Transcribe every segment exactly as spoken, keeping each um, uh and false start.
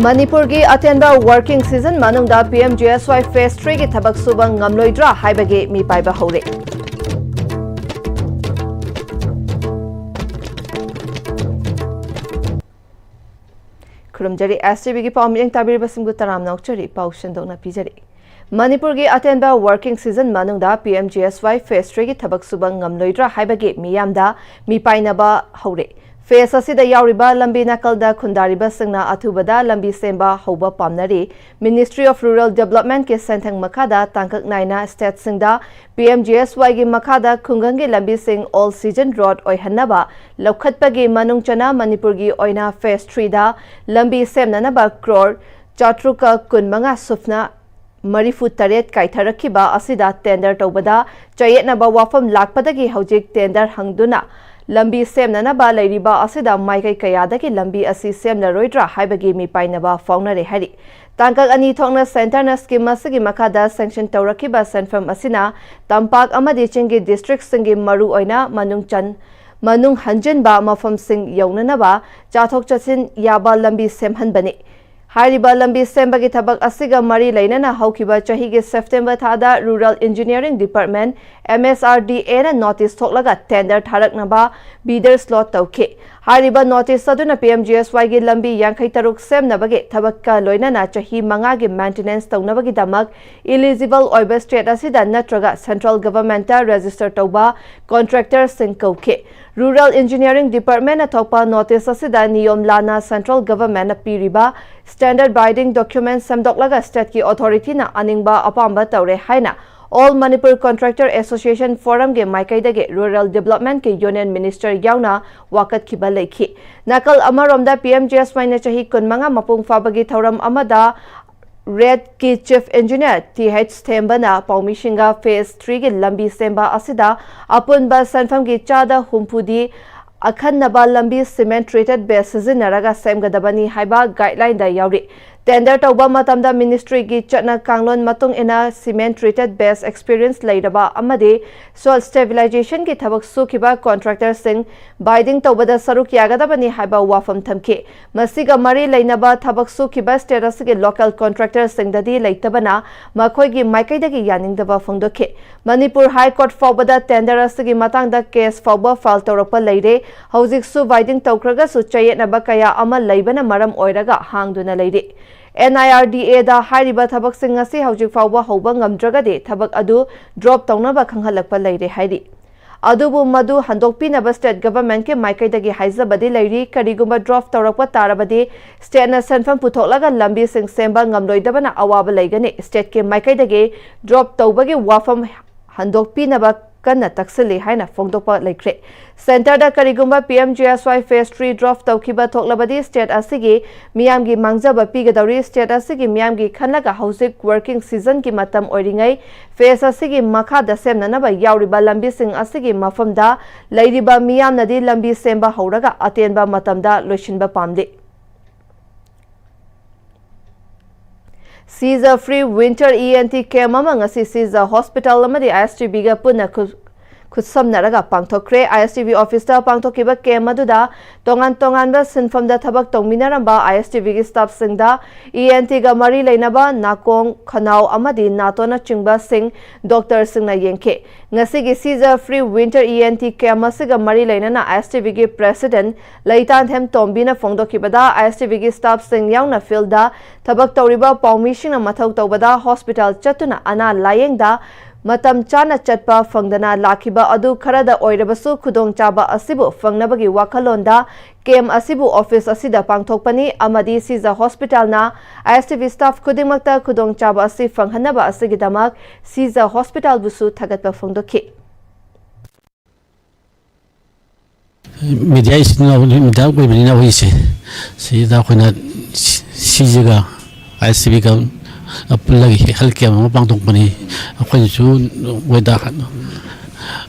ꯃꯅꯤꯄꯨꯔꯒꯤ ꯑꯇꯦꯟꯕ working season ꯃꯅꯨꯡꯗ P M G S Y Phase Three ꯒꯤ ꯊꯕꯛ ꯁꯨꯕ ꯉꯝꯂꯣꯏꯗ꯭ꯔꯥ ꯍꯥꯏꯕꯒꯤ ꯃꯤꯄꯥꯏꯕ ꯍꯧꯔꯦ꯫ ꯈꯨꯔꯨꯝꯖꯔꯤ, S T V ꯒꯤ ꯄꯥꯎ ꯃꯤꯠꯌꯦꯡ ꯇꯥꯕꯤꯔꯤꯕꯁꯤꯡꯕꯨ ꯇꯔꯥꯝꯅ ꯑꯣꯛꯆꯔꯤ꯫ ꯄꯥꯎ ꯁꯟꯗꯣꯛꯅ ꯄꯤꯖꯔꯤ꯫ ꯃꯅꯤꯄꯨꯔꯒꯤ ꯑꯇꯦꯟꯕ working season ꯃꯅꯨꯡꯗ P M G S Y Phase Three ꯒꯤ ꯊꯕꯛ ꯁꯨꯕ ꯉꯝꯂꯣꯏꯗ꯭ꯔꯥ ꯍꯥꯏꯕꯒꯤ ꯃꯤꯌꯥꯝꯗ ꯃꯤꯄꯥꯏꯅꯕ ꯍꯧꯔꯦ꯫ Phase ꯑꯁꯤꯗ ꯌꯥꯎꯔꯤꯕ ꯂꯝꯕꯤ ꯅꯥꯀꯜꯗ ꯈꯨꯟꯗꯥꯔꯤꯕꯁꯤꯡꯅ ꯑꯊꯨꯕꯗ ꯂꯝꯕꯤ ꯁꯦꯝꯕ ꯍꯧꯕ ꯄꯥꯝꯅꯔꯤ꯫ Ministry of Rural Development ꯀꯤ ꯁꯦꯟꯊꯪ ꯃꯈꯥꯗ ꯇꯥꯡꯀꯛ ꯅꯥꯏꯅ state ꯁꯤꯡꯗ P M G S Y ꯒꯤ ꯃꯈꯥꯗ ꯈꯨꯡꯒꯪꯒꯤ ꯂꯝꯕꯤꯁꯤꯡ all season road ꯑꯣꯏꯍꯟꯅꯕ ꯂꯧꯈꯠꯄꯒꯤ ꯃꯅꯨꯡ ꯆꯟꯅ ꯃꯅꯤꯄꯨꯔꯒꯤ ꯑꯣꯏꯅ Phase Three ꯗ ꯂꯝꯕꯤ ꯁꯦꯝꯅꯅꯕ ꯀ꯭ꯔꯣꯔ ꯆꯥꯇ꯭ꯔꯨꯛꯀ ꯀꯨꯟꯃꯉꯥ ꯁꯨꯞꯅ ꯃꯔꯤꯐꯨ ꯇꯔꯦꯠ ꯀꯥꯏꯊꯔꯛꯈꯤꯕ ꯑꯁꯤꯗ tender ꯇꯧꯕꯗ ꯆꯌꯦꯠꯅꯕ ꯋꯥꯐꯝ ꯂꯥꯛꯄꯗꯒꯤ ꯍꯧꯖꯤꯛ tender ꯍꯪꯗꯨꯅ ꯂꯝꯕꯤ ꯁꯦꯝꯅꯅꯕ ꯂꯩꯔꯤꯕ ꯑꯁꯤꯗ ꯃꯥꯏꯀꯩ ꯀꯌꯥꯗꯒꯤ ꯂꯝꯕꯤ ꯑꯁꯤ ꯁꯦꯝꯂꯔꯣꯏꯗ꯭ꯔꯥ ꯍꯥꯏꯕꯒꯤ ꯃꯤꯄꯥꯏꯅꯕ ꯐꯥꯎꯅꯔꯦ ꯍꯥꯏꯔꯤ꯫ ꯇꯥꯡꯀꯛ ꯑꯅꯤ ꯊꯣꯛꯅ centre ꯅ scheme ꯑꯁꯤꯒꯤ ꯃꯈꯥꯗ sanction ꯇꯧꯔꯛꯈꯤꯕ ꯁꯦꯟꯐꯝ ꯑꯁꯤꯅ ꯇꯝꯄꯥꯛ ꯑꯃꯗꯤ ꯆꯤꯡꯒꯤ district ꯁꯤꯡꯒꯤ ꯃꯔꯨ ꯑꯣꯏꯅ ꯃꯅꯨꯡ ꯆꯟ-, ꯃꯅꯨꯡ ꯍꯟꯖꯤꯟꯕ ꯃꯐꯝꯁꯤꯡ ꯌꯧꯅꯅꯕ ꯆꯠꯊꯣꯛ ꯆꯠꯁꯤꯟ ꯌꯥꯕ ꯂꯝꯕꯤ ꯁꯦꯝꯍꯟꯕꯅꯤ꯫ ꯍꯥꯏꯔꯤꯕ ꯂꯝꯕꯤ ꯁꯦꯝꯕꯒꯤ ꯊꯕꯛ ꯑꯁꯤꯒ ꯃꯔꯤ ꯂꯩꯅꯅ ꯍꯧꯈꯤꯕ ꯆꯍꯤꯒꯤ September ꯊꯥꯗ Rural Engineering Department, M S R D A ꯅ notice ꯊꯣꯛꯂꯒ tender ꯊꯥꯔꯛꯅꯕ bidder slot ꯇꯧꯈꯤ꯫ ꯍꯥꯏꯔꯤꯕ notice ꯑꯗꯨꯅ P M G S Y ꯒꯤ ꯂꯝꯕꯤ ꯌꯥꯡꯈꯩ ꯇꯔꯨꯛ ꯁꯦꯝꯅꯕꯒꯤ ꯊꯕꯛꯀ ꯂꯣꯏꯅꯅ ꯆꯍꯤ ꯃꯉꯥꯒꯤ maintenance ꯇꯧꯅꯕꯒꯤꯗꯃꯛ eligible ꯑꯣꯏꯕ state ꯑꯁꯤꯗ ꯅꯠꯇ꯭ꯔꯒ central government ꯇ register ꯇꯧꯕ contractor ꯁꯤꯡ ꯀꯧꯈꯤ꯫ Rural Engineering Department ꯅ ꯊꯣꯛꯄ notice ꯑꯁꯤꯗ ꯅꯤꯌꯣꯝ ꯂꯥꯟꯅ central government ꯅ ꯄꯤꯔꯤꯕ standard binding document ꯁꯦꯝꯗꯣꯛꯂꯒ state ꯀꯤ authority ꯅ ꯑꯅꯤꯡꯕ ꯑꯄꯥꯝꯕ ꯇꯧꯔꯦ ꯍꯥꯏꯅ All Manipur Contractor Association Forum ꯒꯤ ꯃꯥꯏꯀꯩꯗꯒꯤ Rural Development ꯀꯤ Union Minister ꯌꯥꯎꯅ ꯋꯥꯀꯠꯈꯤꯕ ꯂꯩꯈꯤ꯫ ꯅꯥꯀꯜ ꯑꯃꯔꯣꯝꯗ P M G S Y ꯅ ꯆꯍꯤ ꯀꯨꯟꯃꯉꯥ ꯃꯄꯨꯡ ꯐꯥꯕꯒꯤ ꯊꯧꯔꯝ ꯑꯃꯗ ꯔꯦꯠ ꯀꯤ Chief Engineer T H ꯊꯦꯝꯕꯅ ꯄꯥꯎꯃꯤꯁꯤꯡꯒ Phase Three ꯒꯤ ꯂꯝꯕꯤ ꯁꯦꯝꯕ ꯑꯁꯤꯗ ꯑꯄꯨꯟꯕ ꯁꯦꯟꯐꯝꯒꯤ ꯆꯥꯗ ꯍꯨꯝꯐꯨꯗꯤ ꯑꯈꯟꯅꯕ ꯂꯝꯕꯤ cement treated base ꯁꯤꯖꯤꯟꯅꯔꯒ ꯁꯦꯝꯒꯗꯕꯅꯤ ꯍꯥꯏꯕ guideline ꯗ ꯌꯥꯎꯔꯤ꯫ Tender ꯇꯧꯕ ꯃꯇꯝꯗ ministry ꯒꯤ ꯆꯠꯅ ꯀꯥꯡꯂꯣꯟ ꯃꯇꯨꯡ ꯏꯟꯅ cement treated base experience ꯂꯩꯔꯕ ꯑꯃꯗꯤ soil stabilization ꯒꯤ ꯊꯕꯛ ꯁꯨꯈꯤꯕ contractor ꯁꯤꯡ bidding ꯇꯧꯕꯗ ꯁꯔꯨꯛ ꯌꯥꯒꯗꯕꯅꯤ ꯍꯥꯏꯕ ꯋꯥꯐꯝ ꯊꯝꯈꯤ꯫ ꯃꯁꯤꯒ ꯃꯔꯤ ꯂꯩꯅꯕ ꯊꯕꯛ ꯁꯨꯈꯤꯕ state ꯑꯁꯤꯒꯤ local contractor ꯁꯤꯡꯗꯗꯤ ꯂꯩꯇꯕꯅ ꯃꯈꯣꯏꯒꯤ ꯃꯥꯏꯀꯩꯗꯒꯤ ꯌꯥꯅꯤꯡꯗꯕ ꯐꯣꯡꯗꯣꯛꯈꯤ꯫ ꯃꯅꯤꯄꯨꯔ High Court ꯐꯥꯎꯕꯗ tender ꯑꯁꯤꯒꯤ ꯃꯇꯥꯡꯗ case ꯐꯥꯎꯕ file ꯇꯧꯔꯛꯄ ꯂꯩꯔꯦ꯫ ꯍꯧꯖꯤꯛꯁꯨ bidding ꯇꯧꯈ꯭ꯔꯒꯁꯨ ꯆꯌꯦꯠꯅꯕ ꯀꯌꯥ ꯑꯃ ꯂꯩꯕꯅ ꯃꯔꯝ ꯑꯣꯏꯔꯒ ꯍꯥꯡꯗꯨꯅ ꯂꯩꯔꯤ꯫ N I R D A ꯗ ꯍꯥꯏꯔꯤꯕ ꯊꯕꯛꯁꯤꯡ ꯑꯁꯤ ꯍꯧꯖꯤꯛ ꯐꯥꯎꯕ ꯍꯧꯕ ꯉꯝꯗ꯭ꯔꯒꯗꯤ ꯊꯕꯛ ꯑꯗꯨ drop ꯇꯧꯅꯕ ꯈꯪꯍꯜꯂꯛꯄ ꯂꯩꯔꯦ ꯍꯥꯏꯔꯤ꯫ ꯑꯗꯨꯕꯨ ꯃꯗꯨ ꯍꯟꯗꯣꯛꯄꯤꯅꯕ state government ꯀꯤ ꯃꯥꯏꯀꯩꯗꯒꯤ ꯍꯥꯏꯖꯕꯗꯤ ꯂꯩꯔꯤ꯫ ꯀꯔꯤꯒꯨꯝꯕ drop ꯇꯧꯔꯛꯄ ꯇꯥꯔꯕꯗꯤ state ꯅ ꯁꯦꯟꯐꯝ ꯄꯨꯊꯣꯛꯂꯒ ꯂꯝꯕꯤꯁꯤꯡ ꯁꯦꯝꯕ ꯉꯝꯂꯣꯏꯗꯕꯅ ꯑꯋꯥꯕ ꯂꯩꯒꯅꯤ꯫ State ꯀꯤ ꯃꯥꯏꯀꯩꯗꯒꯤ drop ꯇꯧꯕꯒꯤ ꯋꯥꯐꯝ ꯍꯟꯗꯣꯛꯄꯤꯅꯕ ꯀꯟꯅ ꯇꯛꯁꯤꯜꯂꯤ ꯍꯥꯏꯅ ꯐꯣꯡꯗꯣꯛꯄ ꯂꯩꯈ꯭ꯔꯦ꯫ Centre ꯗ ꯀꯔꯤꯒꯨꯝꯕ P M G S Y phase three drop ꯇꯧꯈꯤꯕ ꯊꯣꯛꯂꯕꯗꯤ state ꯑꯁꯤꯒꯤ ꯃꯤꯌꯥꯝꯒꯤ ꯃꯥꯡꯖꯕ ꯄꯤꯒꯗꯧꯔꯤ꯫ State ꯑꯁꯤꯒꯤ ꯃꯤꯌꯥꯝꯒꯤ ꯈꯜꯂꯒ ꯍꯧꯖꯤꯛ working season ꯒꯤ ꯃꯇꯝ ꯑꯣꯏꯔꯤꯉꯩ phase ꯑꯁꯤꯒꯤ ꯃꯈꯥꯗ ꯁꯦꯝꯅꯅꯕ ꯌꯥꯎꯔꯤꯕ ꯂꯝꯕꯤꯁꯤꯡ ꯑꯁꯤꯒꯤ ꯃꯐꯝꯗ ꯂꯩꯔꯤꯕ ꯃꯤꯌꯥꯝꯅꯗꯤ ꯂꯝꯕꯤ ꯁꯦꯝꯕ ꯍꯧꯔꯒ ꯑꯇꯦꯟꯕ ꯃꯇꯝꯗ ꯂꯣꯏꯁꯤꯟꯕ ꯄꯥꯝꯂꯤ꯫ Seizure Free Winter E N T Camp ꯑꯃ ꯉꯁꯤ Seizure Hospital ꯑꯃꯗꯤ I S T V ꯒ ꯄꯨꯟꯅ ꯈꯨ-, ꯈꯨꯠꯁꯝꯅꯔꯒ ꯄꯥꯡꯊꯣꯛꯈ꯭ꯔꯦ꯫ I S T V office ꯇ ꯄꯥꯡꯊꯣꯛꯈꯤꯕ camp ꯑꯗꯨꯗ ꯇꯣꯉꯥꯟ ꯇꯣꯉꯥꯟꯕ ꯁꯤꯟꯐꯝꯗ ꯊꯕꯛ ꯇꯧꯃꯤꯟꯅꯔꯝꯕ I S T V ꯒꯤ staff ꯁꯤꯡꯗ E N T ꯒ ꯃꯔꯤ ꯂꯩꯅꯕ ꯅꯥꯀꯣꯡ, ꯈꯅꯥꯎ ꯑꯃꯗꯤ ꯅꯥꯇꯣꯟꯅꯆꯤꯡꯕꯁꯤꯡ doctor ꯁꯤꯡꯅ ꯌꯦꯡꯈꯤ꯫ ꯉꯁꯤꯒꯤ Seizure Free Winter E N T Camp ꯑꯁꯤꯒ ꯃꯔꯤ ꯂꯩꯅꯅ I S T V ꯒꯤ president ꯂꯩꯇꯥꯟꯊꯦꯝ ꯇꯣꯝꯕꯤꯅ ꯐꯣꯡꯗꯣꯛꯈꯤꯕꯗ, I S T V ꯒꯤ staff ꯁꯤꯡ ꯌꯥꯎꯅ field ꯗ ꯊꯕꯛ ꯇꯧꯔꯤꯕ ꯄꯥꯎꯃꯤꯁꯤꯡꯅ ꯃꯊꯧ ꯇꯧꯕꯗ hospital ꯆꯠꯇꯨꯅ ꯑꯅꯥ ꯂꯥꯌꯦꯡꯗ ꯃꯇꯝ ꯆꯥꯅ ꯆꯠꯄ ꯐꯪꯗꯅ ꯂꯥꯛꯈꯤꯕ ꯑꯗꯨ ꯈꯔꯗ ꯑꯣꯏꯔꯕꯁꯨ ꯈꯨꯗꯣꯡꯆꯥꯕ ꯑꯁꯤꯕꯨ ꯐꯪꯅꯕꯒꯤ ꯋꯥꯈꯜꯂꯣꯟꯗ camp ꯑꯁꯤꯕꯨ office ꯑꯁꯤꯗ ꯄꯥꯡꯊꯣꯛꯄꯅꯤ ꯑꯃꯗꯤ Seizure Hospital ꯅ I S T V staff ꯈꯨꯗꯤꯡꯃꯛꯇ ꯈꯨꯗꯣꯡꯆꯥꯕ ꯑꯁꯤ ꯐꯪꯍꯟꯅꯕ ꯑꯁꯤꯒꯤꯗꯃꯛ Seizure Hospital ꯕꯨꯁꯨ ꯊꯥꯒꯠꯄ ꯐꯣꯡꯗꯣꯛꯈꯤ꯫ Media ꯏꯆꯤꯟ ꯏꯅꯥꯎ, media ꯑꯣꯏꯕꯅꯤꯅ ꯑꯩꯈꯣꯏꯁꯦ, ꯁꯤꯗ ꯑꯩꯈꯣꯏꯅ ꯁꯤ-, ꯁꯤꯁꯤꯒ I S T V ꯒ ꯄꯨꯜꯂꯒ health camp ꯑꯃ ꯄꯥꯡꯊꯣꯛꯄꯅꯤ꯫ ꯑꯩꯈꯣꯏꯅꯁꯨ ꯃꯣꯏꯗ,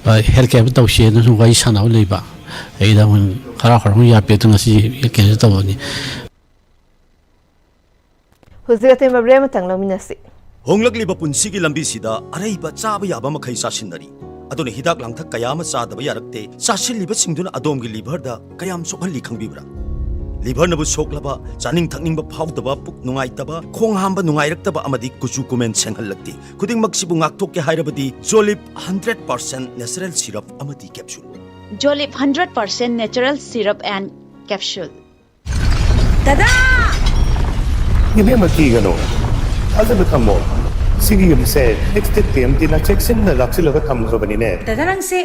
ꯑ, health camp ꯇꯧꯁꯦꯅ ꯁꯨꯝ ꯋꯥꯔꯤ ꯁꯥꯟꯅꯕ ꯂꯩꯕ꯫ ꯑꯩꯗ ꯑꯃꯨꯛ ꯍꯔꯥꯎ ꯍꯔꯥꯎ ꯌꯥꯄꯦ, ꯑꯗꯨ ꯉꯁꯤ health camp ꯇꯧꯕꯅꯤ꯫ ꯍꯧꯖꯤꯛ ꯑꯇꯦꯟꯕ ꯕ꯭ꯔꯦꯛ ꯑꯃꯇꯪ ꯂꯧꯃꯤꯟꯅꯁꯤ꯫ ꯍꯣꯡꯂꯛꯂꯤꯕ ꯄꯨꯟꯁꯤꯒꯤ ꯂꯝꯕꯤꯁꯤꯗ ꯑꯔꯩꯕ ꯆꯥꯕ ꯌꯥꯕ ꯃꯈꯩ ꯆꯥꯁꯤꯟꯅꯔꯤ꯫ ꯑꯗꯨꯅ ꯍꯤꯗꯥꯛ ꯂꯥꯡꯊꯛ ꯀꯌꯥ ꯑꯃ ꯆꯥꯗꯕ ꯌꯥꯔꯛꯇꯦ꯫ ꯆꯥꯁꯤꯜꯂꯤꯕꯁꯤꯡꯗꯨꯅ ꯑꯗꯣꯝꯒꯤ ꯂꯤꯚꯔꯗ ꯀꯌꯥꯝ ꯁꯣꯛꯍꯜꯂꯤ ꯈꯪꯕꯤꯕ꯭ꯔꯥ? ꯂꯤꯚꯔꯅꯕꯨ ꯁꯣꯛꯂꯕ, ꯆꯥꯅꯤꯡ ꯊꯛꯅꯤꯡꯕ ꯐꯥꯎꯗꯕ, ꯄꯨꯛ ꯅꯨꯡꯉꯥꯏꯇꯕ, ꯈꯣꯡ ꯍꯥꯝꯕ ꯅꯨꯡꯉꯥꯏꯔꯛꯇꯕ ꯑꯃꯗꯤ ꯀꯨꯆꯨ ꯀꯨꯃꯦꯟ ꯁꯦꯡꯍꯜꯂꯛꯇꯦ꯫ ꯈꯨꯗꯤꯡꯃꯛꯁꯤꯕꯨ ꯉꯥꯛꯊꯣꯛꯀꯦ ꯍꯥꯏꯔꯕꯗꯤ ꯖꯣꯂꯤꯞ ꯍꯟꯗ꯭ꯔꯦꯠ ꯄꯥꯔꯁꯦꯟ ꯅꯦꯆꯔꯦꯜ ꯁꯤꯔꯞ ꯑꯃꯗꯤ capsule. Jolip hundred percent natural syrup and capsule. ꯗꯗꯥ! ꯏꯕꯦꯝꯃ, ꯀꯤꯒꯅꯨ꯫ ꯊꯥꯖꯕ ꯊꯝꯃꯣ꯫ ꯁꯤꯒꯤ ꯌꯨꯝꯁꯦ ꯑꯦꯛꯁꯇꯦꯛ ꯇꯤ ꯑꯦꯝ ꯇꯤꯅ ꯆꯦꯛꯁꯤꯟꯅ ꯂꯥꯛꯁꯤꯜꯂꯒ ꯊꯝꯈ꯭ꯔꯕꯅꯤꯅꯦ꯫ ꯗꯗꯥ, ꯅꯪꯁꯦ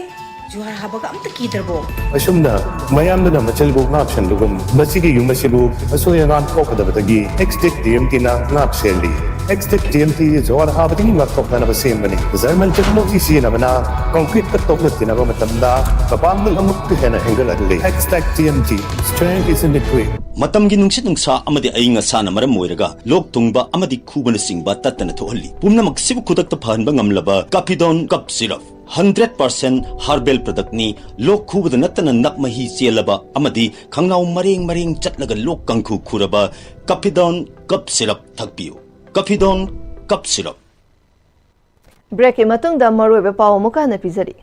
ꯖꯨꯍꯥꯔ ꯍꯥꯕꯒ ꯑꯝꯇ ꯀꯤꯗ꯭ꯔꯕꯣ? ꯑꯁꯨꯝꯅ ꯃꯌꯥꯝꯗꯨꯅ ꯃꯆꯤꯜꯕꯨ ꯉꯥꯛ ꯁꯦꯟꯕꯒꯨꯝ, ꯃꯁꯤꯒꯤ ꯌꯨꯝ ꯑꯁꯤꯕꯨ ꯑꯁꯣꯏ ꯑꯉꯥꯝ ꯊꯣꯛꯀꯗꯕꯗꯒꯤ ꯑꯦꯛꯁꯇꯦꯛ ꯇꯤ ꯑꯦꯝ ꯇꯤꯅ ꯉꯥꯛ ꯁꯦꯜꯂꯤ꯫ ꯑꯦꯛꯁꯇꯦꯛ ꯇꯤ ꯑꯦꯝ ꯇꯤ ꯖꯨꯍꯥꯔ ꯍꯥꯕꯗꯒꯤ ꯉꯥꯛꯊꯣꯛꯅꯅꯕ ꯁꯦꯝꯕꯅꯤ꯫ ꯖꯔꯃꯟ ꯇꯦꯛꯅꯣꯂꯣꯖꯤ ꯁꯤꯖꯤꯟꯅꯕꯅ ꯀꯣꯡꯀ꯭ꯔꯤꯠꯀ ꯇꯣꯛꯂꯛꯇꯅꯕ ꯃꯇꯝꯗ ꯃꯄꯥꯡꯒꯜ ꯑꯃꯨꯛꯀ ꯍꯦꯟꯅ ꯍꯦꯟꯒꯠꯍꯜꯂꯤ꯫ Extech T M T, strength is in the grit. ꯃꯇꯝꯒꯤ ꯅꯨꯡꯁꯤꯠ ꯅꯨꯡꯁꯥ ꯑꯃꯗꯤ ꯑꯏꯪ ꯑꯁꯥꯅ ꯃꯔꯝ ꯑꯣꯏꯔꯒ ꯂꯣꯛ ꯊꯨꯡꯕ ꯑꯃꯗꯤ ꯈꯨꯕꯅꯆꯤꯡꯕ ꯇꯠꯇꯅ ꯊꯣꯛꯍꯜꯂꯤ꯫ ꯄꯨꯝꯅꯃꯛꯁꯤꯕꯨ ꯈꯨꯗꯛꯇ ꯐꯍꯟꯕ ꯉꯝꯂꯕ ꯀꯥꯄꯤꯗꯣꯟ cough syrup. Hundred percent herbal ꯄ꯭ꯔꯗꯛꯅꯤ꯫ ꯂꯣꯛ ꯈꯨꯕꯗ ꯅꯠꯇꯅ ꯅꯞ ꯃꯍꯤ ꯆꯦꯜꯂꯕ ꯑꯃꯗꯤ ꯈꯪꯅꯥꯎ ꯃꯔꯦꯡ ꯃꯔꯦꯡ ꯆꯠꯂꯒ ꯂꯣꯛ ꯀꯥꯡꯈꯨ ꯈꯨꯔꯕ ꯀꯥꯄꯤꯗꯣꯟ ꯀꯞ ꯁꯤꯔꯞ ꯊꯛꯄꯤꯌꯨ꯫ ꯀꯥꯄꯤꯗꯣꯟ cough syrup. ꯕ꯭ꯔꯦꯛꯀꯤ ꯃꯇꯨꯡꯗ ꯃꯔꯨꯑꯣꯏꯕ ꯄꯥꯎ ꯑꯃꯨꯛꯀ ꯍꯟꯅ ꯄꯤꯖꯔꯤ꯫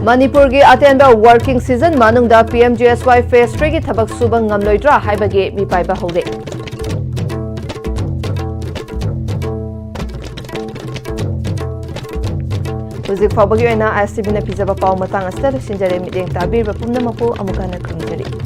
ꯃꯅꯤꯄꯨꯔꯒꯤ ꯑꯇꯦꯟꯕ ꯋꯥꯔꯀꯤꯡ ꯁꯤꯖꯟ ꯃꯅꯨꯡꯗ ꯄꯤ ꯑꯦꯝ ꯖꯤ ꯑꯦꯁ ꯋꯥꯏ ꯐꯦꯁ ꯊ꯭ꯔꯤꯒꯤ ꯊꯕꯛ ꯁꯨꯕ ꯉꯝꯂꯣꯏꯗ꯭ꯔꯥ ꯍꯥꯏꯕꯒꯤ ꯃꯤꯄꯥꯏꯕ ꯍꯧꯔꯦ꯫ ꯍꯧꯖꯤꯛ ꯐꯥꯎꯕꯒꯤ ꯑꯣꯏꯅ ꯑꯥꯏ ꯑꯦꯁ ꯇꯤ ꯚꯤꯅ ꯄꯤꯖꯕ ꯄꯥꯎ ꯃꯇꯥꯡ ꯑꯁꯤꯗ ꯂꯣꯏꯁꯤꯟꯖꯔꯦ꯫ ꯃꯤꯠꯌꯦꯡ ꯇꯥꯕꯤꯔꯤꯕ ꯄꯨꯝꯅꯃꯛꯄꯨ ꯑꯃꯨꯛ ꯍꯟꯅ ꯈꯨꯔꯨꯝꯖꯔꯤ꯫